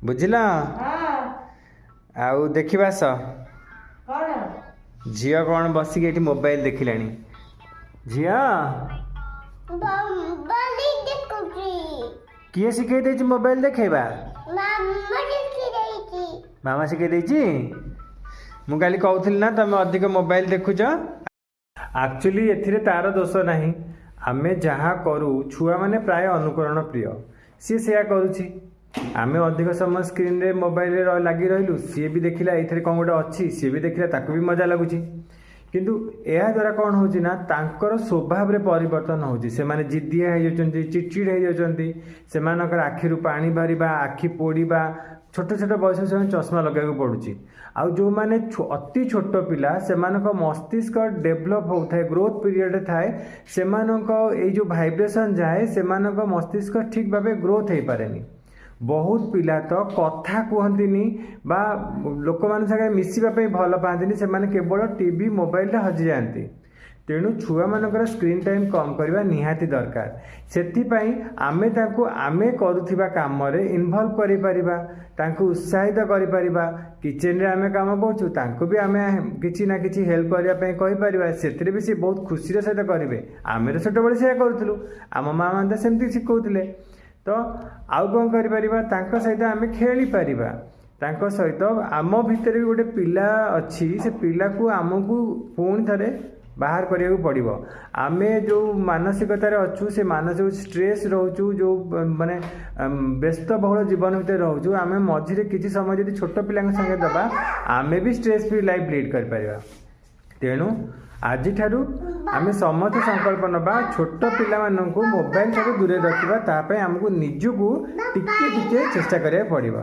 ବୁଝିଲ? ହଁ। ଆଉ ଦେଖିବା ଆସ। କ'ଣ? ଝିଅ କ'ଣ ବସିକି ଏଠି ମୋବାଇଲ ଦେଖିଲାଣି। ଝିଅ, ମୋବାଇଲ ଦେଖୁଛି। କିଏ ଶିଖେଇ ଦେଇଛି ମୋବାଇଲ ଦେଖେଇବା? ମାମା ଦେଖି ଦେଇଛି। ମାମା ଶିଖେଇ ଦେଇଛି? ମୁଁ କାଲି କହୁଥିଲି ନା, ତମେ ଅଧିକ ମୋବାଇଲ ଦେଖୁଛ। ଆକ୍ଚୁଆଲି ଏଥିରେ ତାର ଦୋଷ ନାହିଁ। ଆମେ ଯାହା କରୁ, ଛୁଆମାନେ ପ୍ରାୟ ଅନୁକରଣ ପ୍ରିୟ। ସିଏ ସେୟା କରୁଛି। ଆମେ ଅଧିକ ସମୟ ସ୍କ୍ରିନ୍ରେ, ମୋବାଇଲରେ ଲାଗି ରହିଲୁ, ସିଏ ବି ଦେଖିଲା ଏଇଥିରେ କ'ଣ ଗୋଟେ ଅଛି। ସିଏ ବି ଦେଖିଲା, ତାକୁ ବି ମଜା ଲାଗୁଛି। କିନ୍ତୁ ଏହାଦ୍ୱାରା କ'ଣ ହେଉଛି ନା, ତାଙ୍କର ସ୍ୱଭାବରେ ପରିବର୍ତ୍ତନ ହେଉଛି। ସେମାନେ ଜିଦିଆ ହେଇଯାଉଛନ୍ତି, ଚିଡ଼ଚିଡ଼ ହେଇଯାଉଛନ୍ତି। ସେମାନଙ୍କର ଆଖିରୁ ପାଣି ବାହାରିବା, ଆଖି ପୋଡ଼ିବା, ଛୋଟ ଛୋଟ ବୟସରେ ସେମାନେ ଚଷମା ଲଗାଇବାକୁ ପଡ଼ୁଛି। ଆଉ ଯେଉଁମାନେ ଅତି ଛୋଟ ପିଲା, ସେମାନଙ୍କ ମସ୍ତିଷ୍କ ଡେଭଲପ୍ ହେଉଥାଏ, ଗ୍ରୋଥ୍ ପିରିୟଡ଼ରେ ଥାଏ, ସେମାନଙ୍କ ଏଇ ଯେଉଁ ଭାଇବ୍ରେସନ୍ ଯାଏ, ସେମାନଙ୍କ ମସ୍ତିଷ୍କ ଠିକ୍ ଭାବେ ଗ୍ରୋଥ୍ ହେଇପାରେନି। ବହୁତ ପିଲା ତ କଥା କୁହନ୍ତିନି ବା ଲୋକମାନଙ୍କ ସାଙ୍ଗରେ ମିଶିବା ପାଇଁ ଭଲ ପାଆନ୍ତିନି। ସେମାନେ କେବଳ ଟିଭି, ମୋବାଇଲରେ ହଜିଯାଆନ୍ତି। ତେଣୁ ଛୁଆମାନଙ୍କର ସ୍କ୍ରିନ୍ ଟାଇମ୍ କମ୍ କରିବା ନିହାତି ଦରକାର। ସେଥିପାଇଁ ଆମେ ତାଙ୍କୁ ଆମେ କରୁଥିବା କାମରେ ଇନଭଲ୍ଭ କରିପାରିବା, ତାଙ୍କୁ ଉତ୍ସାହିତ କରିପାରିବା। କିଚେନରେ ଆମେ କାମ କରୁଛୁ, ତାଙ୍କୁ ବି ଆମେ କିଛି ନା କିଛି ହେଲ୍ପ କରିବା ପାଇଁ କହିପାରିବା। ସେଥିରେ ବି ସେ ବହୁତ ଖୁସିର ସହିତ କରିବେ। ଆମେ ତ ଛୋଟବେଳେ ସେଇଆ କରୁଥିଲୁ। ଆମ ମା ମାନେ ତ ସେମିତି ଶିଖଉଥିଲେ। ତ ଆଉ କ'ଣ କରିପାରିବା? ତାଙ୍କ ସହିତ ଆମେ ଖେଳିପାରିବା। ତାଙ୍କ ସହିତ ଆମ ଭିତରେ ବି ଗୋଟେ ପିଲା ଅଛି, ସେ ପିଲାକୁ ଆମକୁ ପୁଣି ଥରେ ବାହାର କରିବାକୁ ପଡ଼ିବ। ଆମେ ଯେଉଁ ମାନସିକତାରେ ଅଛୁ, ସେ ମାନସିକ ଷ୍ଟ୍ରେସ୍ ରହୁଛୁ, ଯେଉଁ ମାନେ ବ୍ୟସ୍ତବହୁଳ ଜୀବନ ଭିତରେ ରହୁଛୁ, ଆମେ ମଝିରେ କିଛି ସମୟ ଯଦି ଛୋଟ ପିଲାଙ୍କ ସାଙ୍ଗେ ଦେବା, ଆମେ ବି ଷ୍ଟ୍ରେସ୍ ଫ୍ରି ଲାଇଫ୍ ଲିଡ୍ କରିପାରିବା। ତେଣୁ ଆଜିଠାରୁ ଆମେ ସମସ୍ତେ ସଂକଳ୍ପ ନେବା, ଛୋଟ ପିଲାମାନଙ୍କୁ ମୋବାଇଲ ଠାରୁ ଦୂରରେ ରଖିବା। ତା ପାଇଁ ଆମକୁ ନିଜକୁ ଟିକେ ଟିକେ ଚେଷ୍ଟା କରିବାକୁ ପଡ଼ିବ।